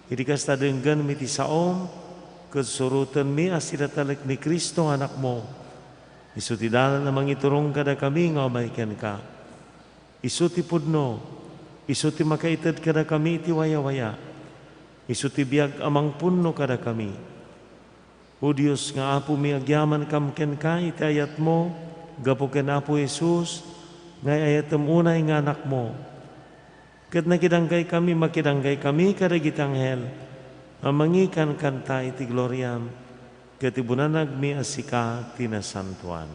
idi kasta denggenmi ti saom, ket surotenmi a sida talek ni Cristo nga Anakmo. Isu ti dalan a mangiturong kadakami nga umay kenka. Isu ti pudno, isu ti makaited kadakami iti wayawaya. Isu ti biag a mangpunno kadakami. O Dios nga Apomi, agyamankam kenka iti ayatmo gapu ken Apo Jesus nga ay-ayatem unay nga Anakmo. Ket nakidanggay kami, makidanggay kami kadagiti anghel a mangikankanta iti gloriam, ket ibunanagmi a sika ti nasantoan.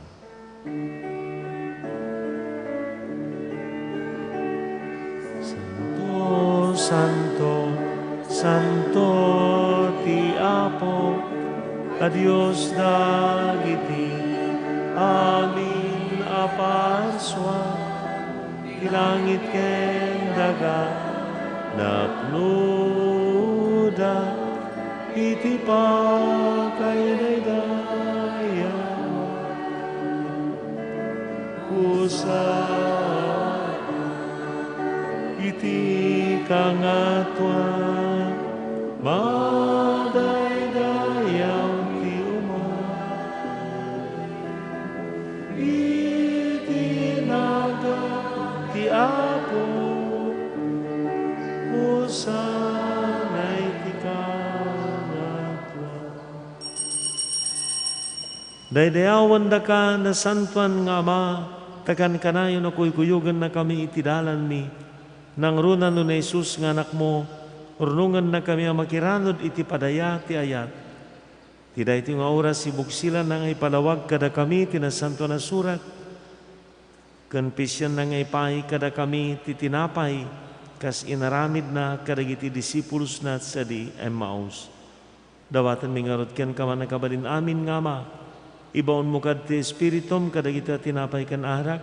Santo, santo, santo ti Apo a Dios dagiti amin a parsua. Ti langit ken daga napnoda iti pakaidaydayaw. Hosanna iti Kangatoan, madaydayaw ti umay iti nagan ti Apo. Hosanna iti Kangatoan. Daydayawendaka, nasantoan nga Ama, ta kankanayon a kuykuyogennakami iti dalanmi. Nangruna no ni Jesus nga Anakmo, urnongennakami a makiranud iti padaya ti ayat. Ti daytoy nga oras, ibuksilanna nga ipalawag kadakami ti Nasantoan a Surat, ken pisienna nga ipaay kadakami ti tinapay, kas inaramidna kadagiti disipulosna sadi Emmaus. Dawatenmi ngarud kenka, Mannakabalin-amin nga Ama, ibaonmo kad ti Espiritum kadagiti a tinapay ken arak,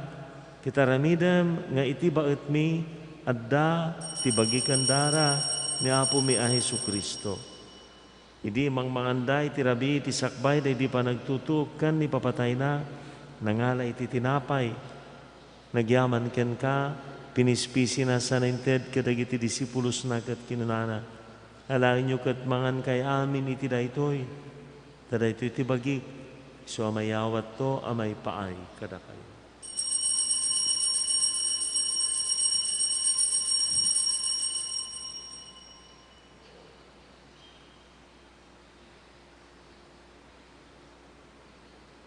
ket aramidem nga iti baetmi adda ti bagi ken dara ni Apomi a Jesu-Cristo. Idi mangmanganda iti rabii iti sakbay daydi panagtutuok ken ni papatayna, nangala iti tinapay, nagyaman kenka, pinispisina sana inted kadagiti disipulosna ket kinunana, "Alaenyo ket mangankay amin iti daytoy, ta daytoy ti bagik, isu a mayawatto a maipaay kadakayo."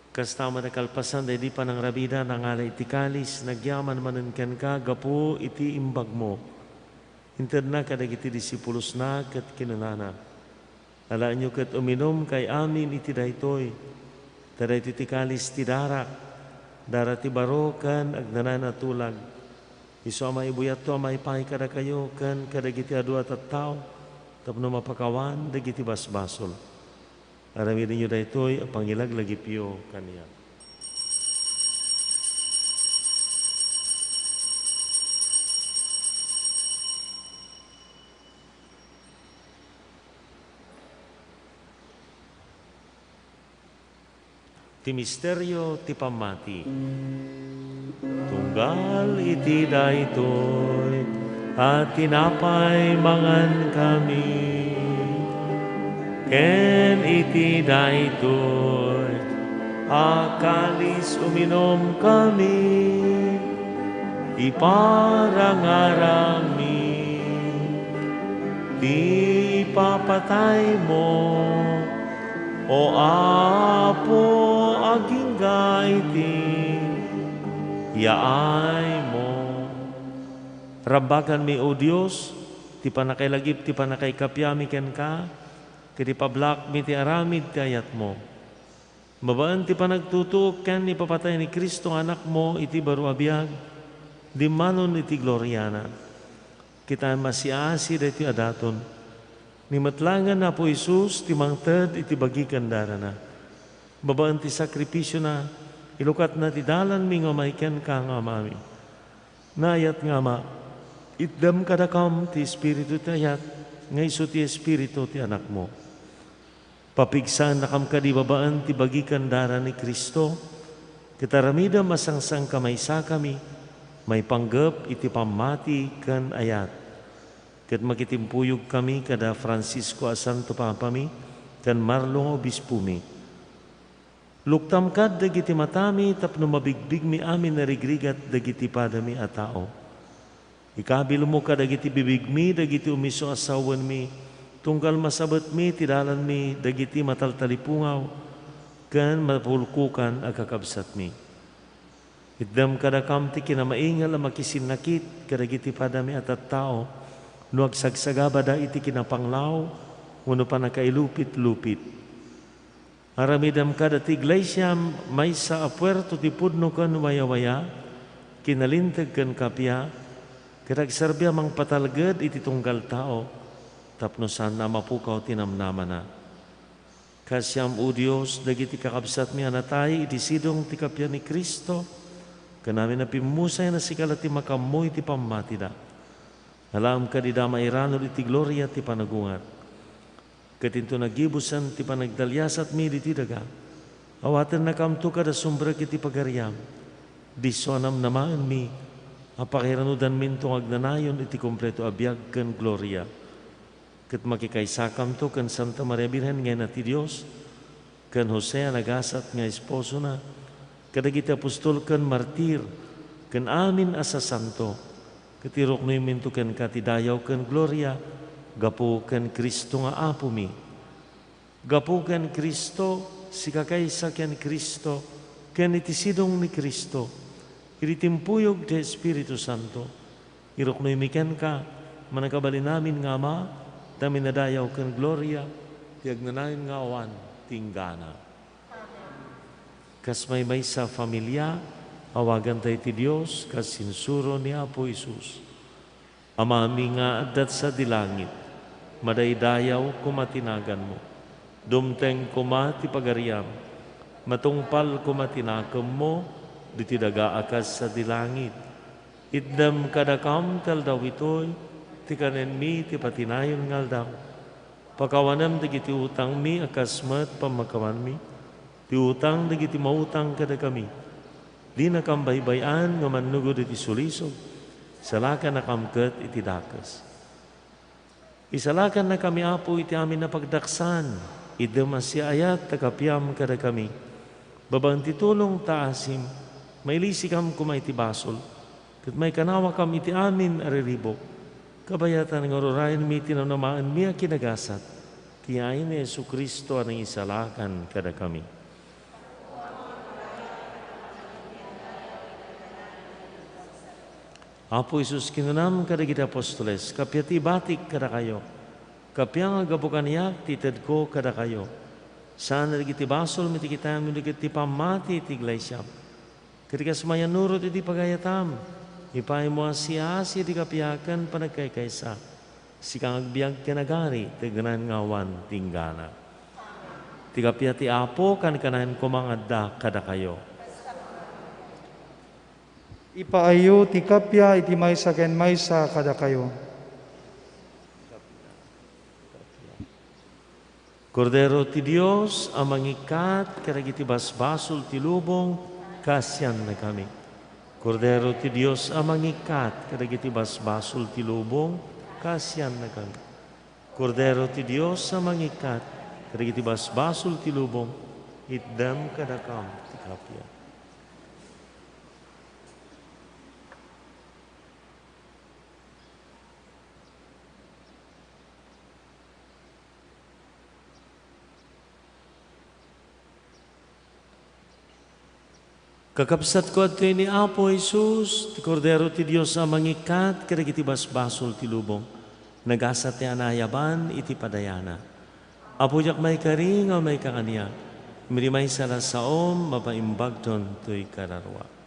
Kasta met a kalpasan daydi panangrabida, nangala iti kalis, nagyaman manen kenka gapu iti imbagmo. Intedna kadagiti disipulosna ket kinunana, "Alaenyo ket uminumkay amin iti daytoy, ta daytoy ti kalis ti darak, darak ti baro ken agnanayon a tulag. Isu a maibuyatto a maipaay kadakayo ken kadagiti adu a tattao tapno mapakawan dagiti basbasol. Aramidenyo daytoy a pangilaglagipyo kaniak." Ti misterio ti pammati. Tunggal iti daytoy a tinapay mangankami, ken iti daytoy a kalis uminumkami, iparangaranmi ti ipapataymo, O Apo, agingga iti yaaymo. Rambakanmi, O Dios, ti pannakailagip ti pannakaikapiami kenka, ket ipablakmi ti aramid ti ayatmo. Babaen ti panagtutuok ken ipapatay ni Cristo nga Anakmo iti baro a biag, dimmanon iti gloriana. Ket awan masiasi daytoy a daton. Ni met laengen Apo Jesus ti mangted iti bagi ken darana. Babaen ti sakrifisiona, ilukatna ti dalanmi nga umay kenka nga Amami. Naayat nga Ama, itdem kadakam ti espiritu ti ayat nga isu ti Espiritu ti Anakmo. Papigsaennakam kadi babaen ti bagi ken dara ni Cristo, ket aramidem a sangsankamay-sakami maipanggep iti pammati ken ayat. Ket makitimpuyogkami kada Francisco a Santo Papami ken Marlo nga Obispomi. Luktam kad dagiti matami tapno mabigbigmi amin a rigrigat dagiti padami a tao. Ikabilmo kadagiti bibigmi dagiti umisu a sawenmi, tunggal masabetmi ti dalanmi dagiti mataltalipungaw ken mapulkokan a kakabsatmi. Itdem kadakam ti kinamaingel a makisinnakit kadagiti padami a tattao no agsagsagabada iti kinapanglaw wenno pannakailupit-lupit. Aramidem kada ti iglesia maysa a puerto ti pudno ken wayawaya, kinalinteg ken kappia, ket agserbi a mangpatalged iti tunggal tao tapno saanna a mapukaw ti namnamana. Kaasiam, O Dios, dagiti kakabsatmi a natay iti sidong ti kappia ni Cristo, ken amin a pimmusay a sika la ti makaammo iti pammatida. Alaem kadi da mairanod iti gloria ti panagungar. Ket inton naggibusen ti panagdaliasatmi ditoy daga, awatennakamto kada sumrek iti pagariam. Disso a namnamaenmi a pakairanudanminto nga agnanayon iti kompleto a biag ken gloria. Ket makikaysakamto ken Santa Maria Birhen nga Ina ti Dios, ken Jose a nagasat nga esposona, kadagiti apostol ken martir, ken amin a sasanto, ket iruknoyminto kenka ti dayaw ken gloria gapu ken Cristo nga Apomi. Gapu ken Cristo, sika kaysa ken Cristo, ken iti sidong ni Cristo, iti timpuyog ti Espiritu Santo, iruknoymi kenka, mannakabalin amin nga Ama, ta minadayaw ken gloria ti agnanayon nga awan ti inggana. Kas maymaysa a familia, awaganta iti Dios kas insuro ni Apo Jesus. Amami nga adda sadi langit, madaydayaw koma ti naganmo. Dumteng koma ti pagariam. Matungpal koma ti nakemmo ditoy daga a kas sadi langit. Itdem kadakam ti aldaw itoy ti kanenmi ti patinayon nga aldaw. Pakawanem dagiti utangmi a kas met pammakawanmi ti utang dagiti mautang kadakami. Dinakam baybay-an nga mannugod iti sulisog, salakannakam ket iti dakes. Isalakannakami, Apo, iti amin a pagdaksan, iddem a siaayat ta kapiam kadakami. Babaen ti tulong ta asim, mailisikam koma iti basol, ket maikanawakam iti amin a riribuk. Kabayatan nga ururayenmi ti namnamaenmi a kinagasat, ti yaay ni Jesu-Cristo a nangisalakan kadakami. Apo Jesus, kinunam kadagiti apostoles, "Kappia ti ibatik kadakayo. Kappia nga gapu kaniak ti itedko kadakayo. Saan dagiti basolmi ti kitaenyo ket ti pammati ti iglesiam. Ket kas mayannurot iti pagayatam, ipaaymo a siaasi ti kappia ken panagkaykaysa. Sika nga agbiag ken agari, tegenan nga awan tinggana." Ti kappia ti Apo, kankanayon koma nga adda kadakayo. Ipaayyo ti kappia iti maysa ken maysa kadakayo. Kordero ti Dios a mangikkat kadagiti basbasol ti lubong, kaasiannakami. Kordero ti Dios a mangikkat kadagiti basbasol ti lubong, kaasiannakami. Kordero ti Dios a mangikkat kadagiti basbasol ti lubong, itdem kadakam ti kappia. Kakabsatko, adtoy ni Apo Jesus, ti Kordero ti Dios a mangikkat kadagiti basbasol ti lubong. Nagasat ti anayaban iti padayana. Apo, diak maikari nga maikakaniak, ngem maysa la saom, mapaimbagton toy kararua.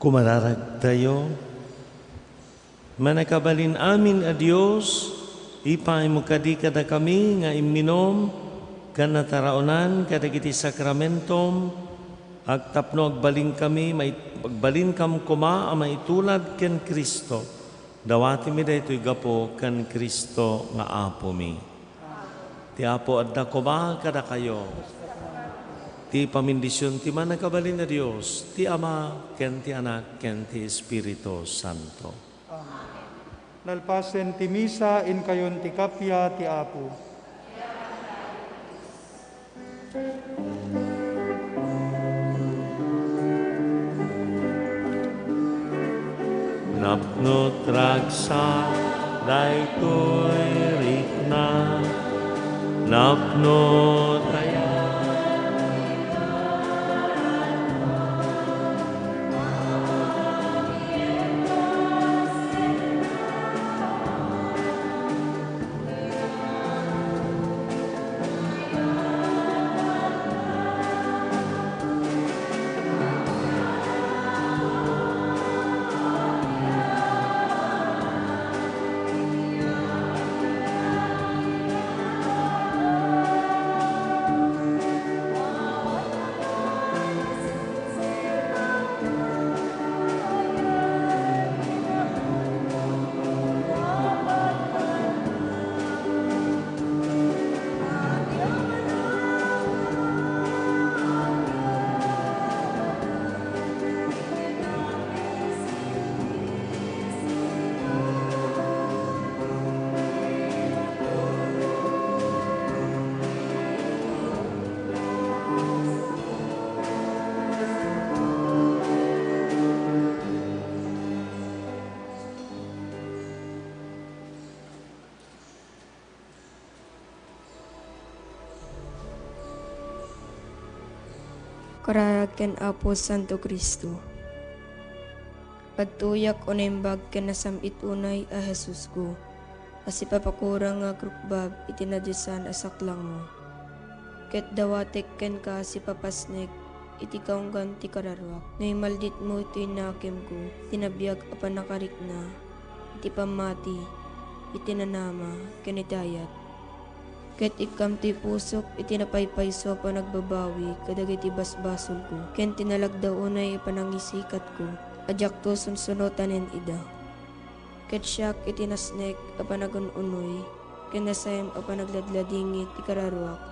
Kumararagtayo. Mannakabalin-amin a Dios, ipaaymo kadi kadakami nga imminom ken nataraonan kadagiti sakramentom, tapno agbalinkami, mai-, agbalinkam koma a maitulad ken Cristo. Dawatimi daytoy gapu ken Cristo nga Apomi. Ti Apo adda koma kadakayo. Ti pamindision ti Mannakabalin a Dios, ti Ama, ken ti Anak, ken ti Espiritu Santo. Nalpasen ti misa, inkayon ti kappia ti Apo. Napno ti ragsak daytoy rikna, napno ti ayat. Kararag ken Apo Santo Cristo. Agtuyak o naimbag ken nasam-it unay a Jesusko, a sipapakurang nga agrukbab iti nadiosan a saklangmo. Ket dawatek kenka sipapasnek iti kaunggan ti kararuak. No imalditmo iti nakemko, iti nabiag a pannakarikna, iti pammati, iti nanama, ken iti ayat. Ket ikkam ti pusok iti napaypayso a panagbabawi kadagiti basbasolko, ken ti nalagda unay a panangisikatko a diakto sunsunotanen ida. Ket siak iti nasnek a panagun-unoy ken nasaem a panagladladingit ti kararuak.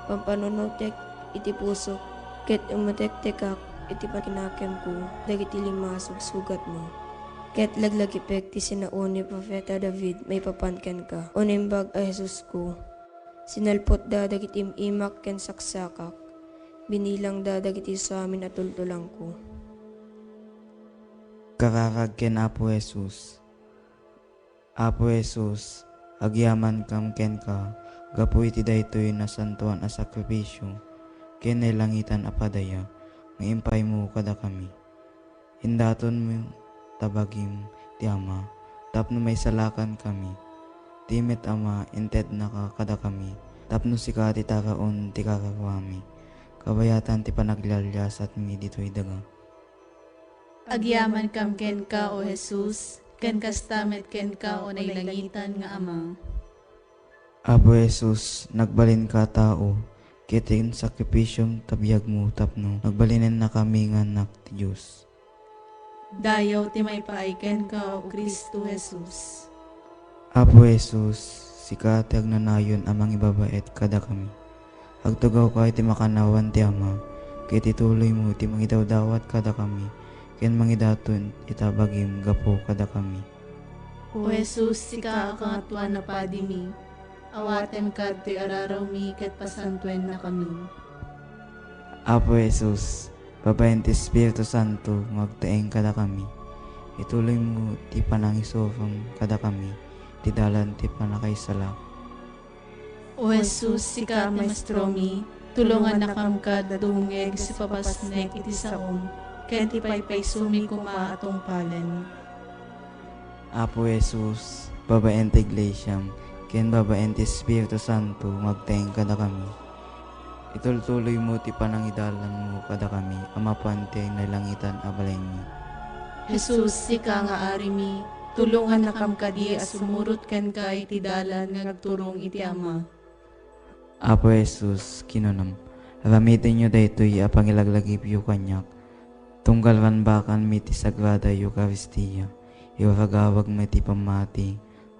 Pampanunotek iti pusok, ket imutektekak iti pakinakemko dagiti lima a sugsugatmo. Ket laglagipek ti sinaon ni Profeta David maipapan kenka, o Naimbag a Jesusko. Sinalputda dagiti im-imak ken saksakak. Binilangda dagiti samin a tultulangko. Kararag ken Apo Jesus. Apo Jesus, agyamankam kenka gapu iti daytoy nasantoan a sakrifisio ken nailangitan a padaya nga impaymo kadakami. Indatonmo ta bagim ti Ama tapno maisalakankami. Ti met Ama, intednaka kadakami tapno sika ti taraon ti kararuami, kabayatan ti panaglialiasatmi ditoy daga. Agyamankam kenka, O Jesus, ken kasta met kenka, O nailangitan nga Ama. Apo Jesus, nagbalinka a tao, ket insakripisom ta biagmo tapno nagbalinennakami nga annak ti Dios. Dayaw ti maipaay kenka, O Cristo Jesus. Apo Jesus, sika ti agnanayon a mangibabaet kadakami. Agtugawka iti makannawan ti Ama, ket ituloymo ti mangidawdawat kadakami, ken mangidaton ita bagim gapu kadakami. O Jesus, sika a Kangatoan a Padimi, awatenka ditoy ararawmi ket pasantuennakami. Apo Jesus, babaen ti Espiritu Santo nga agtaeng kadakami, ituloymo ti panangisufam kadakami ti dalan ti pannakaisalakan. O Jesus, sika a Maestromi, tulongannakam kad a dumngeg a sipapasnek iti saom, ken ti paypaysomi koma a tungpalen. Apo Jesus, babaen ti Iglesiam, ken babaen ti Espiritu Santo nga agtaeng kadakami. Itultuloymo ti panangidalanmo kadakami a mapan ti nailangitan a balaymi. Jesus, sika nga Arimi, tulongannakam kadi a sumurot kenka iti dalan nga agturong iti Ama. Apo Jesus, kinunam, aramitenyo daytoy a pangilaglagipyo kaniak, tunggal banbakanmi ti Sagrada Eukaristia, iwaragawagmi ti pammati,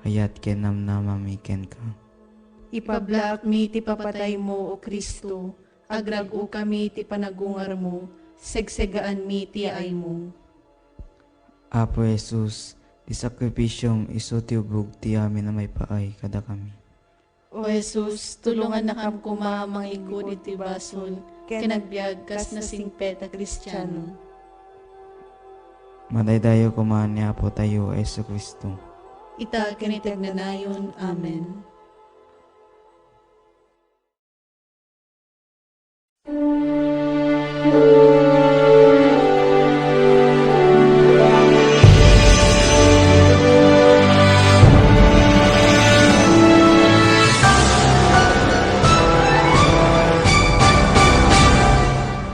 ayat ken namnamami kenka. Ipablakmi ti papataymo, O Cristo, agrag-okami ti panagungarmo, segsegaanmi ti yaaymo. Apo Jesus, ti sakrifisiom isu ti ubog ti amin a maipaay kadakami. O Jesus, tulongannakam koma a mangikut iti basol ken agbiag kas nasingpet a Kristiano. Madaydayaw koma ni Apotayo a Jesu-Cristo. Ita ken iti agnanayon. Amen.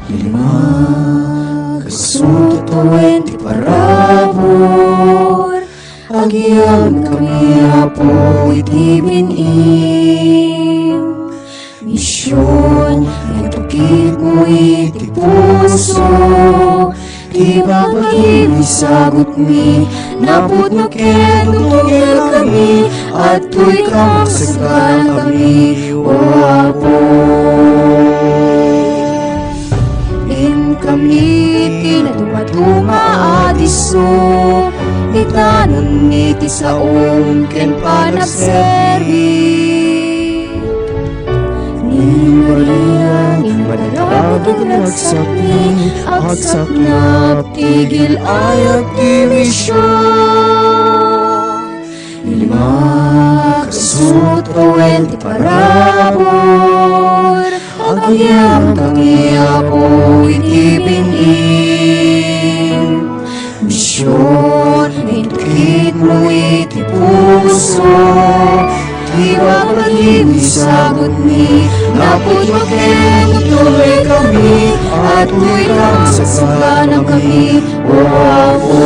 Lima, kasu ti tuwen ti parabur, agyamankami, Apo, iti bin-im. Mision, itukitmo iti puso, ti babagim, isagutmi, napudno ken tutugerkami, adtoy ka maksagana kami, O Apo. Inkami ti nadumaduma a disso, itanonmi ti saom ken panagserbi. Ni Maria, ni Maria, nga agsakmi, agsaknap ti gil-ayak ti mision. Lima, kasu ti tuwen ti parabur, agyamankami, Apo, iti bin-im. Mision, itukitmo iti puso, ti babagim, isagutmi, napudno ken tutugerkami, adtoy ka maksagana kami, O Apo.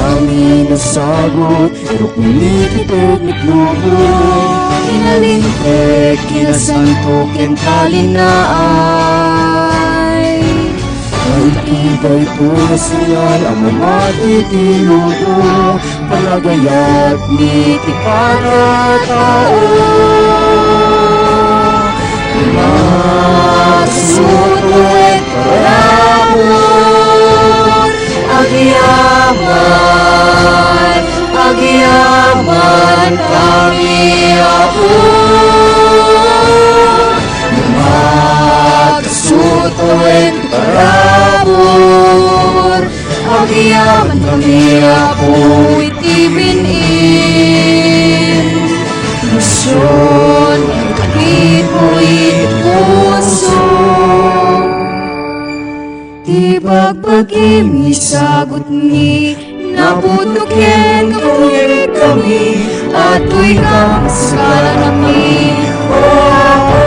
Amin a sagut, iruknomi ti teknik lumo, inalinteg, kinasanto ken talinaay. Ay, iti daytoy a senyal a mamati ti lumo, panagayat ni ti pagatao. Masutuek parabur, agyaman, agyaman kami, Apo. Masutuek parabur, agyaman kami, Apo, iti bin-im. Mision, itukitmo iti puso. Ti bagbagim, isagutmi, napudno ken tutugerkami, adtoy ka maksagana kami, O Apo.